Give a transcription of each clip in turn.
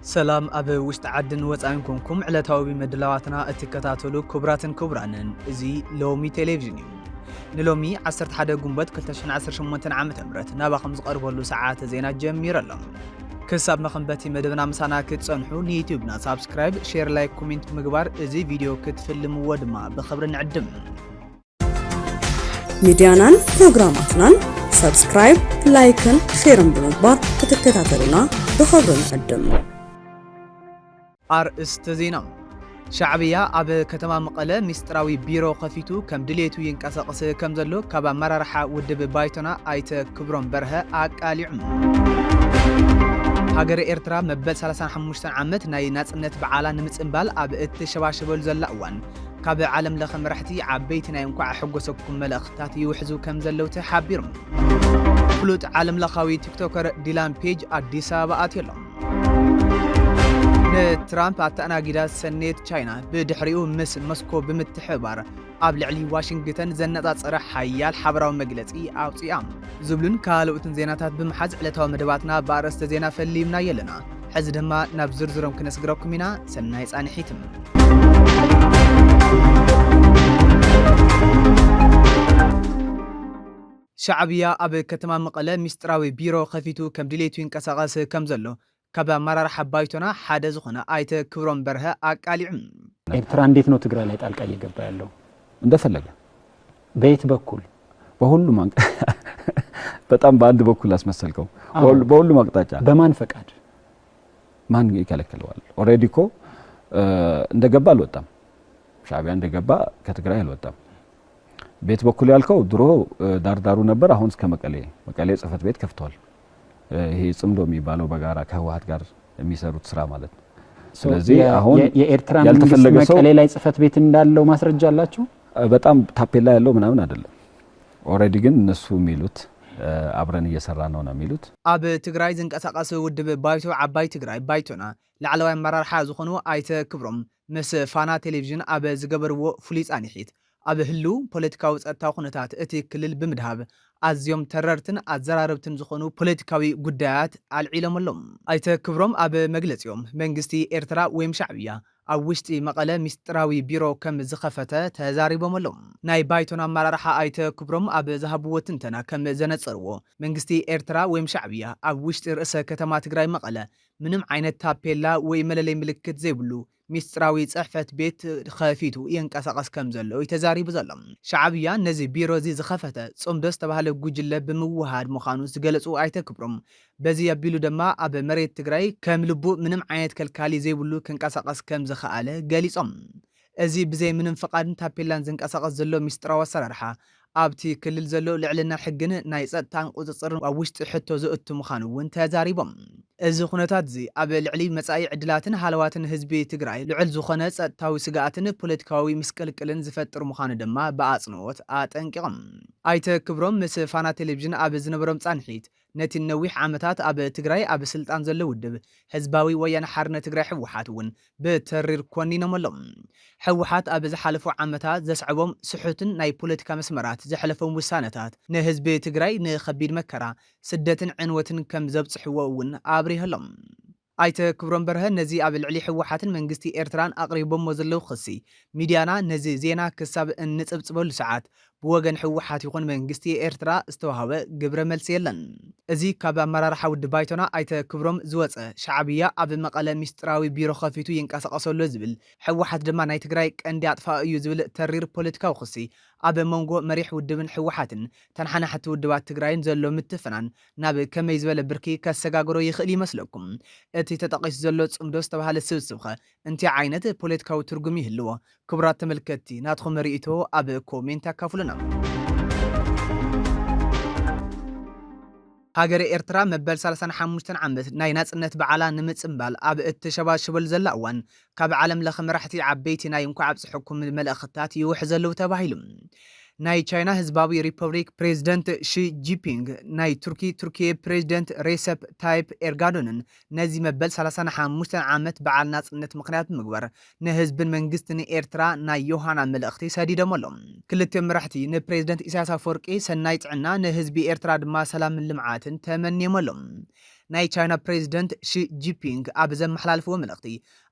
ሰላም ኣብ ውሽጢ ዓድን ወፃኢን ኮንኩም ዕለታዊ መድላዋትና እትከታተሉ ክቡራትን ክቡራንን፣ እዚ ሎሚ ቴሌቪዥን እዩ። ንሎሚ ዓሰርተ ሓደ ጉንበት ክልተ ሽሕን ዓሰርተ ሸሞንተን ዓመተ ምህረት ናባኹም ዝቐርበሉ ሰዓት ዜና ጀሚሩ ኣሎ። ክሳብ መኸንበቲ መደብና ምሳና ክትጸንሑ ንዩትዩብና ሳብስክራይብ፣ ሼር፣ ላይክ፣ ኮሜንት ምግባር እዚ ቪድዮ ክትፍልምዎ ድማ ብኽብሪ ንዕድም። ሚድያናን ፕሮግራማትናን ሳብስክራይብ፣ ላይክን ሼርን ብምግባር ክትከታተሉና ብኽብሪ ንዕድም። ኣርእስተ ዜና። ሻዕብያ ኣብ ከተማ መቐለ ሚስጥራዊ ቢሮ ከፊቱ ከም ድሌቱ ይንቀሳቐስ ከም ዘሎ ካብ ኣመራርሓ ውድብ ባይቶና ኣይተ ክብሮም በርሀ ኣቃሊዑ። ሃገረ ኤርትራ መበል ሰላሳን ሓሙሽተን ዓመት ናይ ናጽነት በዓላ ንምጽንባል ኣብ እትሸባሸበሉ ዘላ እዋን፣ ካብ ዓለም ለኸ መራሕቲ ዓበይቲ ናይ እንኳዕ ኣሐጎሰኩም መልእኽትታት ይውሕዙ ከም ዘለዉ ተሓቢሩ። ፍሉጥ ዓለም ለኻዊ ቲክቶከር ዲላን ፔጅ ኣዲስ ኣበባ ኣትዩ ኣሎ። ንትራምፕ ኣተኣናጊዳ ሰኔት ቻይና ብድሕሪኡ ምስ ሞስኮ ብምትሕብባር ኣብ ልዕሊ ዋሽንግተን ዘነጻጸረ ሓያል ሓበራዊ መግለጺ ኣውጺኣ። ዝብሉን ካልኦትን ዜናታት ብምሓዝ ዕለታዊ መደባትና ብኣርእስተ ዜና ፈሊምናዮ ኣለና። ሕዚ ድማ ናብ ዝርዝሮም ክነስግረኩም ኢና። ሰናይ ጻንሒት። ሻዕብያ ኣብ ከተማ መቐለ ሚስጥራዊ ቢሮ ከፊቱ ከም ድሌቱ ይንቀሳቐስ ከም ዘሎ ካብ ኣመራርሓ ባይቶና ሓደ ዝኾነ ኣይተ ክብሮም በርሀ ኣቃሊዑ። ኤርትራ እንዴት ነው ትግራይ ላይ ጣልቃ እየገባ ያለው? እንደፈለገ። በየት በኩል? በሁሉም አቅ-፣ በጣም በአንድ በኩል አስመሰልከው። አዎ። በሁሉ-፣ በሁሉም አቅጣጫ። በማን ፈቃድ? ማን ይከለክለዋል? ኦልሬዲ እኮ፣ እ፣ እንደገባ አልወጣም። ሻዕቢያ እንደገባ ከትግራይ አልወጣም። ቤት በኩል ያልከው ድሮ፣ እ፣ ዳርዳሩ ነበር። አሁን እስከ መቀሌ፣ መቀሌ ጽህፈት ቤት ከፍቷል። እ፣ ይሄ ጽምዶ የሚባለው በጋራ ከህወሓት ጋር የሚሰሩት ስራ ማለት ነው። ስለዚህ የ-፣ አሁን የ-፣ የኤርትራ መንግስት ያልተፈለገ ሰው መቀሌ ላይ ጽህፈት ቤት እንዳለው ማስረጃ አላችሁ? እ፣ በጣም ታፔላ ያለው ምናምን አይደለም። ኦልሬዲ ግን እነሱ የሚሉት፣ እ፣ አብረን እየሰራን ነው ነው የሚሉት። ኣብ ትግራይ ዝንቀሳቐስ ውድብ ባይቶ ዓባይ ትግራይ ባይቶና ላዕለዋይ ኣመራርሓ ዝኾኑ ኣይተ ክብሮም ምስ ፋና ቴሌቪዥን ኣብ ዝገበርዎ ፍሉይ ጻንሒት፣ ኣብ ህልው ፖለቲካዊ ጸጥታዊ ኩነታት እቲ ክልል ብምድሃብ ኣዝዮም ተረርትን ኣዘራረብትን ዝኾኑ ፖለቲካዊ ጉዳያት ኣልዒሎም ኣለዉ። ኣይተ ክብሮም ኣብ መግለጺኦም፣ መንግስቲ ኤርትራ ወይም ሻዕብያ ኣብ ውሽጢ መቐለ ሚስጥራዊ ቢሮ ከም ዝኸፈተ ተዛሪቦም ኣለዉ። ናይ ባይቶን ኣመራርሓ ኣይተ ክብሮም ኣብ ዝሃብዎ ትንተና ከም ዘነጸርዎ፣ መንግስቲ ኤርትራ ወይም ሻዕብያ ኣብ ውሽጢ ርእሰ ከተማ ትግራይ መቐለ ምንም ዓይነት ታፔላ ወይ መለለይ ምልክት ዘይብሉ ሚስጥራዊ ጽሕፈት ቤት ከፊቱ ይንቀሳቐስ ከም ዘሎ እዩ ተዛሪቡ ዘሎ። ሻዕብያ ነዚ ቢሮ እዚ ዝኸፈተ ጽምዶ ዝተባህለ ጉጅለ ብምውሃድ ምዃኑ ዝገለጹ ኣይተ ክብሮም፣ በዚ ኣቢሉ ድማ ኣብ መሬት ትግራይ ከም ልቡ ምንም ዓይነት ከልካሊ ዘይብሉ ክንቀሳቐስ ከም ዝኸኣለ ገሊጾም። እዚ ብዘይ ምንም ፍቓድን ታፔላን ዝንቀሳቐስ ዘሎ ሚስጥራዊ ኣሰራርሓ፣ ኣብቲ ክልል ዘሎ ልዕልና ሕግን ናይ ጸጥታን ቁጽጽርን ኣብ ውሽጢ ሕቶ ዘእቱ ምዃኑ እውን ተዛሪቦም። እዚ ኩነታት እዚ ኣብ ልዕሊ መጻኢ ዕድላትን ሃለዋትን ህዝቢ ትግራይ ልዑል ዝኾነ ጸጥታዊ ስግኣትን ፖለቲካዊ ምስቅልቅልን ዝፈጥር ምዃኑ ድማ ብኣጽንኦት ኣጠንቂቖም። ኣይተ ክብሮም ምስ ፋና ቴሌቪዥን ኣብ ዝነበሮም ጻንሒት፣ ነቲ ነዊሕ ዓመታት ኣብ ትግራይ ኣብ ስልጣን ዘሎ ውድብ ህዝባዊ ወያነ ሓርነት ትግራይ ህወሓት እውን ብተሪር ኮኒኖም ኣለዉ። ህወሓት ኣብ ዝሓለፉ ዓመታት ዘስዐቦም ስሑትን ናይ ፖለቲካ መስመራት ዘሕለፎም ውሳነታት ንህዝቢ ትግራይ ንኸቢድ መከራ፣ ስደትን ዕንወትን ከም ዘብጽሕዎ እውን ኣብሪሆም። ኣይተ ክብሮም በርሀ ነዚ ኣብ ልዕሊ ህወሓትን መንግስቲ ኤርትራን ኣቕሪቦሞ ዘለዉ ክሲ፣ ሚድያና ነዚ ዜና ክሳብ እንጽብጽበሉ ሰዓት ብወገን ህወሓት ይኹን መንግስቲ ኤርትራ ዝተዋህበ ግብረ መልሲ የለን። እዚ ካብ ኣመራርሓ ውድብ ባይቶና ኣይተ ክብሮም ዝወጸ፣ ሻዕብያ ኣብ መቐለ ሚስጥራዊ ቢሮ ከፊቱ ይንቀሳቐስ ኣሎ ዝብል፣ ህወሓት ድማ ናይ ትግራይ ቀንዲ ኣጥፋኢ እዩ ዝብል ተሪር ፖለቲካዊ ክሲ ኣብ መንጎ መሪሕ ውድብን ህወሓትን ተነሓናሕቲ ውድባት ትግራይን ዘሎ ምትፍናን ናብ ከመይ ዝበለ ብርኪ ከሰጋግሮ ይኽእል ይመስለኩም? እቲ ተጠቒሱ ዘሎ ጽምዶ ዝተባህለ ስብስብኸ እንታይ ዓይነት ፖለቲካዊ ትርጉም ይህልዎ? ክቡራት ተመልከትቲ፣ ናትኩም ርእይቶ ኣብ ኮሜንት ኣካፍሉና። ሃገረ ኤርትራ መበል ሰላሳን ሓሙሽተን ዓመት ናይ ናጽነት በዓላ ንምጽንባል ኣብ እትሸባሸበሉ ዘላ እዋን፣ ካብ ዓለም ለኸ መራሕቲ ዓበይቲ ናይ እንኳዕ ኣብጽሐኩም መልእኽትታት ይውሕዘ ኣለዉ ተባሂሉ። ናይ ቻይና ህዝባዊ ሪፐብሊክ ፕሬዝደንት ሺ ጂፒንግ፣ ናይ ቱርኪ ቱርኪ ፕሬዝደንት ሬሰፕ ታይፕ ኤርጋዶንን ነዚ መበል ሰላሳን ሓሙሽተን ዓመት በዓል ናጽነት ምኽንያት ብምግባር ንህዝብን መንግስትን ኤርትራ ናይ ዮሃና መልእኽቲ ሰዲዶም ኣለዉ። ክልቲኦም መራሕቲ ንፕሬዝደንት ኢሳያስ ኣፈወርቂ ሰናይ ጥዕና፣ ንህዝቢ ኤርትራ ድማ ሰላምን ልምዓትን ተመንዮም ኣለዉ። ናይ ቻይና ፕሬዚደንት ሺ ጂፒንግ ኣብ ዘመሓላልፍዎ መልእኽቲ፣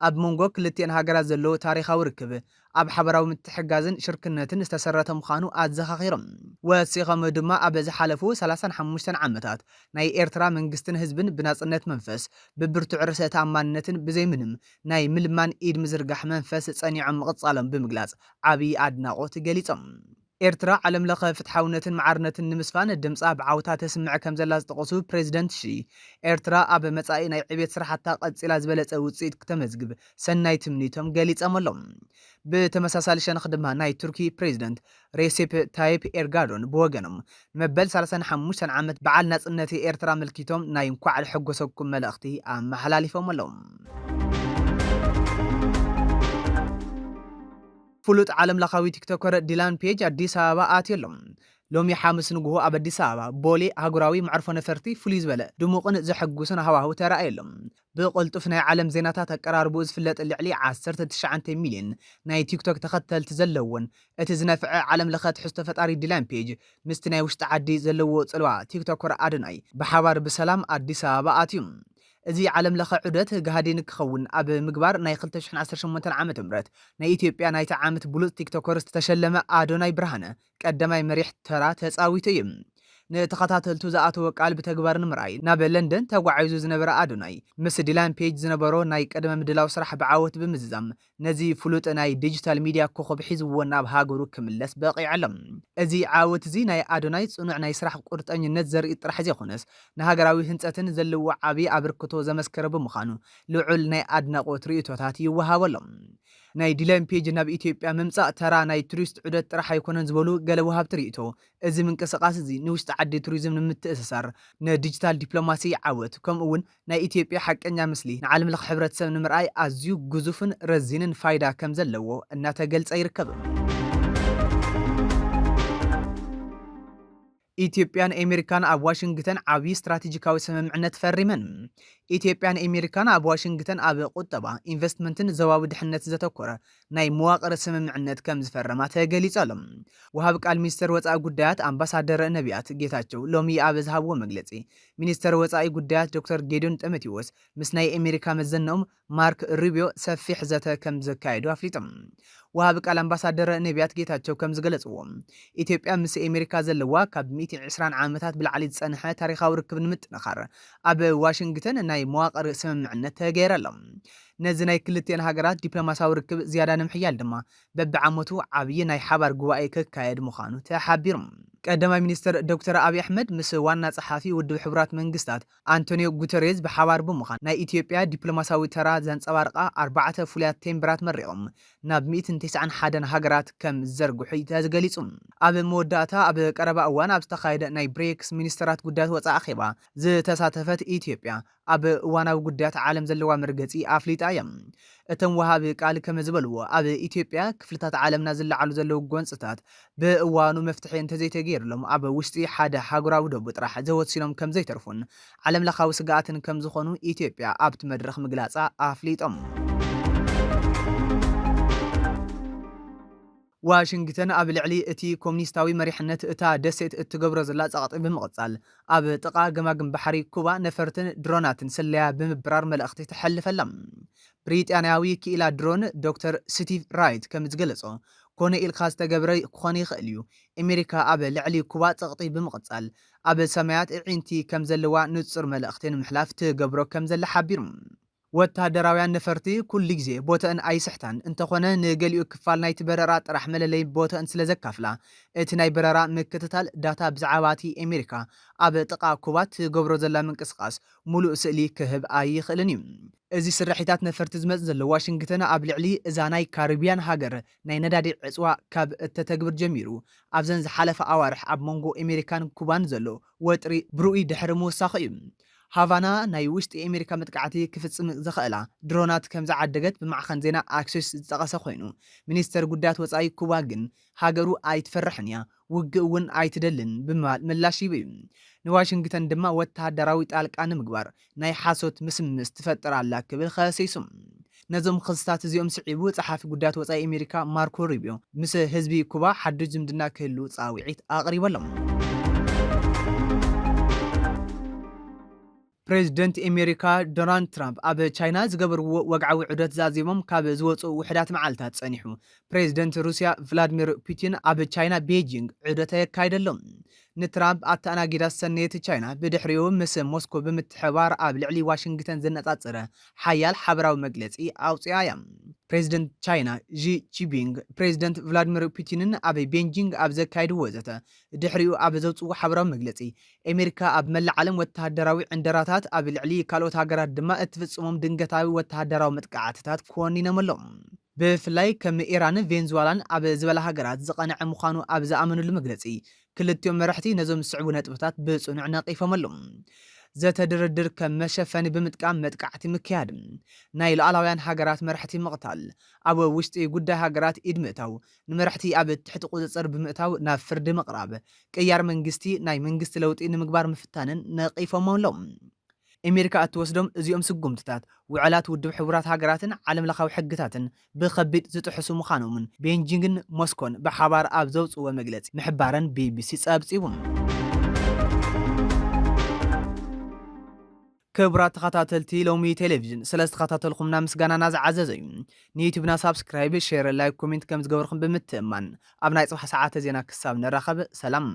ኣብ መንጎ ክልቲኤን ሃገራት ዘሎ ታሪኻዊ ርክብ ኣብ ሓበራዊ ምትሕጋዝን ሽርክነትን ዝተሰረተ ምዃኑ ኣዘኻኺሮም። ወሲኾም ድማ፣ ኣብ ዝሓለፉ ሰላሳን ሓሙሽተን ዓመታት ናይ ኤርትራ መንግስትን ህዝብን ብናጽነት መንፈስ፣ ብብርቱዕ ርእሰ ተኣማንነትን ብዘይምንም ናይ ምልማን ኢድ ምዝርጋሕ መንፈስ ጸኒዖም ምቕጻሎም ብምግላጽ ዓብዪ ኣድናቖት ገሊጾም። ኤርትራ ዓለም ለኸ ፍትሓውነትን ማዕርነትን ንምስፋን ድምጻ ብዓውታ ተስምዕ ከም ዘላ ዝጠቐሱ ፕሬዚደንት ሺ፣ ኤርትራ ኣብ መጻኢ ናይ ዕቤት ስራሕታ ቀጺላ ዝበለጸ ውጽኢት ክተመዝግብ ሰናይ ትምኒቶም ገሊጾም ኣለዉ። ብተመሳሳሊ ሸነኽ ድማ ናይ ቱርኪ ፕሬዚደንት ሬሴፕ ታይፕ ኤርጋዶን ብወገኖም፣ መበል ሰላሳን ሓሙሽተን ዓመት በዓል ናጽነት ኤርትራ ኣመልኪቶም ናይ እንኳዕ ለሐጎሰኩም መልእኽቲ ኣመሓላሊፎም ኣለዉ። ፍሉጥ ዓለም ለኻዊ ቲክቶከር ዲላን ፔጅ ኣዲስ ኣበባ ኣትዩ ኣሎ። ሎሚ ሓሙስ ንግሆ ኣብ ኣዲስ ኣበባ ቦሌ ኣህጉራዊ መዕርፎ ነፈርቲ ፍሉይ ዝበለ ድሙቕን ዘሐጉስን ሃዋህው ተራእዩ ኣሎ። ብቕልጡፍ ናይ ዓለም ዜናታት ኣቀራርብኡ ዝፍለጥ ልዕሊ ዓሰርተ ትሽዓተ ሚልዮን ናይ ቲክቶክ ተኸተልቲ ዘለዎን እቲ ዝነፍዐ ዓለም ለኸ ትሕዝቶ ፈጣሪ ዲላን ፔጅ ምስቲ ናይ ውሽጢ ዓዲ ዘለዎ ጽልዋ ቲክቶከር ኣዶናይ ብሓባር ብሰላም ኣዲስ ኣበባ ኣትዩ። እዚ ዓለም ለኸ ዑደት ጋህዲ ንክኸውን ኣብ ምግባር ናይ ክልተ ሽሕን ዓሰርተ ሸሞንተን ዓመተ ምህረት ናይ ኢትዮጵያ ናይቲ ዓመት ብሉጽ ቲክቶከር ዝተሸለመ ኣዶናይ ብርሃነ ቀዳማይ መሪሕ ተራ ተጻዊቱ እዩ። ንተኸታተልቱ ዝኣተወ ቃል ብተግባር ንምርኣይ ናብ ለንደን ተጓዒዙ ዝነበረ ኣዶናይ፣ ምስ ዲላን ፔጅ ዝነበሮ ናይ ቅድመ ምድላው ስራሕ ብዓወት ብምዝዛም፣ ነዚ ፍሉጥ ናይ ዲጂታል ሚድያ ኮኸብ ሒዝዎ ናብ ሃገሩ ክምለስ በቒዑ ኣሎ። እዚ ዓወት እዚ ናይ ኣዶናይ ጽኑዕ ናይ ስራሕ ቁርጠኝነት ዘርኢ ጥራሕ ዘይኮነስ፣ ንሃገራዊ ህንጸትን ዘለዎ ዓቢ ኣበርክቶ ዘመስከረ ብምዃኑ፣ ልዑል ናይ ኣድናቖት ርእይቶታት ይወሃቦ ኣሎ። ናይ ዲላን ፔጅ ናብ ኢትዮጵያ ምምጻእ ተራ ናይ ቱሪስት ዑደት ጥራሕ ኣይኮነን ዝበሉ ገለ ወሃብቲ ርእይቶ፣ እዚ ምንቅስቓስ እዚ ንውሽጢ ዓዲ ቱሪዝም ንምትእስሳር፣ ንዲጂታል ዲፕሎማሲ ዓወት፣ ከምኡ እውን ናይ ኢትዮጵያ ሓቀኛ ምስሊ ንዓለም ለኸ ሕብረተሰብ ንምርኣይ ኣዝዩ ግዙፍን ረዚንን ፋይዳ ከም ዘለዎ እናተገልጸ ይርከብ። ኢትዮጵያን ኣሜሪካን ኣብ ዋሽንግተን ዓብዪ ስትራቴጂካዊ ስምምዕነት ፈሪመን። ኢትዮጵያን ኣሜሪካን ኣብ ዋሽንግተን ኣብ ቁጠባ፣ ኢንቨስትመንትን ዞባዊ ድሕነት ዘተኮረ ናይ መዋቕር ስምምዕነት ከም ዝፈረማ ተገሊጹ ኣሎ። ወሃቢ ቃል ሚኒስተር ወጻኢ ጉዳያት ኣምባሳደር ነቢያት ጌታቸው ሎሚ ኣብ ዝሃብዎ መግለጺ፣ ሚኒስተር ወጻኢ ጉዳያት ዶክተር ጌዲዮን ጢሞቴዎስ ምስ ናይ ኣሜሪካ መዘነኦም ማርክ ሩቢዮ ሰፊሕ ዘተ ከም ዘካየዱ ኣፍሊጦም። ወሃቢ ቃል ኣምባሳደር ነቢያት ጌታቸው ከም ዝገለጽዎ፣ ኢትዮጵያ ምስ ኣሜሪካ ዘለዋ ካብ ሚእቲ ዕስራን ዓመታት ብላዕሊ ዝጸንሐ ታሪኻዊ ርክብ ንምጥንኻር ኣብ ዋሽንግተን ናይ መዋቕር ስምምዕነት ተገይሩ ኣሎ። ነዚ ናይ ክልቲኤን ሃገራት ዲፕሎማሲያዊ ርክብ ዝያዳ ንምሕያል ድማ በብዓመቱ ዓብዪ ናይ ሓባር ጉባኤ ክካየድ ምዃኑ ተሓቢሩ። ቀዳማይ ሚኒስትር ዶክተር ኣብይ ኣሕመድ ምስ ዋና ጸሓፊ ውድብ ሕቡራት መንግስታት ኣንቶኒዮ ጉተሬዝ ብሓባር ብምዃን ናይ ኢትዮጵያ ዲፕሎማሲያዊ ተራ ዘንጸባርቓ ኣርባዕተ ፍሉያት ቴምብራት መሪቖም ናብ ሚእትን ተስዓን ሓደን ሃገራት ከም ዝዘርግሑ ተገሊጹ። ኣብ መወዳእታ ኣብ ቀረባ እዋን ኣብ ዝተኻየደ ናይ ብሬክስ ሚኒስተራት ጉዳያት ወጻኢ ኣኼባ ዝተሳተፈት ኢትዮጵያ ኣብ እዋናዊ ጉዳያት ዓለም ዘለዋ መርገጺ ኣፍሊጣ እያ። እቶም ወሃቢ ቃል ከም ዝበልዎ፣ ኣብ ኢትዮጵያ ክፍልታት ዓለምና ዝለዓሉ ዘለዉ ጎንጽታት ብእዋኑ መፍትሒ እንተዘይተገይርሎም ኣብ ውሽጢ ሓደ ሃገራዊ ዶብ ጥራሕ ዘወሲኖም ከም ዘይተርፉን ዓለም ለኻዊ ስግኣትን ከም ዝኾኑ ኢትዮጵያ ኣብቲ መድረኽ ምግላጻ ኣፍሊጦም። ዋሽንግተን ኣብ ልዕሊ እቲ ኮሙኒስታዊ መሪሕነት እታ ደሴት እትገብሮ ዘላ ጸቕጢ ብምቕጻል፣ ኣብ ጥቓ ገማግም ባሕሪ ኩባ ነፈርትን ድሮናትን ስለያ ብምብራር መልእኽቲ ተሐልፈላ። ብሪጣንያዊ ክኢላ ድሮን ዶክተር ስቲቭ ራይት ከም ዝገለጾ፣ ኮነ ኢልካ ዝተገብረ ክኾን ይኽእል እዩ። ኣሜሪካ ኣብ ልዕሊ ኩባ ጸቕጢ ብምቕጻል፣ ኣብ ሰማያት ኣዒንቲ ከም ዘለዋ ንጹር መልእኽቲ ንምሕላፍ ትገብሮ ከም ዘላ ሓቢሩ። ወተሃደራውያን ነፈርቲ ኩሉ ግዜ ቦተአን ኣይስሕታን፣ እንተኾነ ንገሊኡ ክፋል ናይቲ በረራ ጥራሕ መለለይ ቦተአን ስለ ዘካፍላ፣ እቲ ናይ በረራ ምክትታል ዳታ ብዛዕባ እቲ ኣሜሪካ ኣብ ጥቓ ኩባ ትገብሮ ዘላ ምንቅስቓስ ሙሉእ ስእሊ ክህብ ኣይኽእልን እዩ። እዚ ስርሒታት ነፈርቲ ዝመጽእ ዘሎ ዋሽንግተን ኣብ ልዕሊ እዛ ናይ ካሪብያን ሃገር ናይ ነዳዲ ዕጽዋ ካብ እተተግብር ጀሚሩ ኣብዘን ዝሓለፈ ኣዋርሕ ኣብ መንጎ ኣሜሪካን ኩባን ዘሎ ወጥሪ ብርኡይ ድሕሪ ምውሳኹ እዩ። ሃቫና ናይ ውሽጢ ኣሜሪካ መጥቃዕቲ ክፍጽም ዝኽእላ ድሮናት ከም ዝዓደገት ብማዕኸን ዜና ኣክሲስ ዝጠቐሰ ኮይኑ፣ ሚኒስተር ጉዳያት ወጻኢ ኩባ ግን ሃገሩ ኣይትፈርሕን እያ፣ ውግእ እውን ኣይትደልን ብምባል ምላሽ ሂቡ እዩ። ንዋሽንግተን ድማ ወተሃደራዊ ጣልቃ ንምግባር ናይ ሓሶት ምስምስ ትፈጥር ኣላ ክብል ከሲሱ። ነዞም ክስታት እዚኦም ስዒቡ ጸሓፊ ጉዳያት ወጻኢ ኣሜሪካ ማርኮ ሩቢዮ ምስ ህዝቢ ኩባ ሓድሽ ዝምድና ክህሉ ጻውዒት ኣቕሪቡ ኣሎ። ፕሬዚደንት ኣሜሪካ ዶናልድ ትራምፕ ኣብ ቻይና ዝገበርዎ ወግዓዊ ዑደት ዛዚሞም ካብ ዝወፁ ውሕዳት መዓልታት ጸኒሑ። ፕሬዚደንት ሩስያ ቭላድሚር ፑቲን ኣብ ቻይና ቤጂንግ ዑደት የካይደሎም። ንትራምፕ ኣተኣናጊዳ ዝሰነየት ቻይና ብድሕሪኡ ምስ ሞስኮ ብምትሕባር ኣብ ልዕሊ ዋሽንግተን ዘነጻጸረ ሓያል ሓበራዊ መግለጺ ኣውጺኣ እያ። ፕሬዚደንት ቻይና ዢ ጂንፒንግ ፕሬዚደንት ቭላድሚር ፑቲንን ኣብ ቤጂንግ ኣብ ዘካይድዎ ዘተ ድሕሪኡ ኣብ ዘውፅዎ ሓበራዊ መግለጺ፣ ኣሜሪካ ኣብ መላእ ዓለም ወተሃደራዊ ዕንደራታት ኣብ ልዕሊ ካልኦት ሃገራት ድማ እትፍጽሞም ድንገታዊ ወተሃደራዊ መጥቃዕትታት ኮኒኖም ኣለዉ። ብፍላይ ከም ኢራንን ቬንዙዋላን ኣብ ዝበላ ሃገራት ዝቐንዐ ምዃኑ ኣብ ዝኣመኑሉ መግለጺ፣ ክልቲኦም መራሕቲ ነዞም ዝስዕቡ ነጥብታት ብጽኑዕ ነቒፎም ኣለዉ። ዘተ ድርድር ከም መሸፈኒ ብምጥቃም መጥቃዕቲ ምክያድ፣ ናይ ሉዓላውያን ሃገራት መራሕቲ ምቕታል፣ ኣብ ውሽጢ ጉዳይ ሃገራት ኢድ ምእታው፣ ንመራሕቲ ኣብ ትሕቲ ቁጽጽር ብምእታው ናብ ፍርዲ ምቕራብ፣ ቅያር መንግስቲ ናይ መንግስቲ ለውጢ ንምግባር ምፍታንን ነቒፎም ኣለዉ። ኣሜሪካ እትወስዶም እዚኦም ስጉምትታት ውዕላት ውድብ ሕቡራት ሃገራትን ዓለም ለኻዊ ሕግታትን ብኸቢድ ዝጥሕሱ ምዃኖምን ቤንጂንግን ሞስኮን ብሓባር ኣብ ዘውፅዎ መግለጺ ምሕባረን ቢቢሲ ጸብጺቡ። ክቡራት ተኸታተልቲ ሎሚ ቴሌቪዥን ስለ ዝተኸታተልኩምና ምስጋናና ዝዓዘዘ እዩ። ንዩቲዩብና ሳብስክራይብ፣ ሼር፣ ላይክ፣ ኮሜንት ከም ዝገበርኩም ብምትእማን ኣብ ናይ ጽባሕ ሰዓተ ዜና ክሳብ ንራኸብ ሰላም።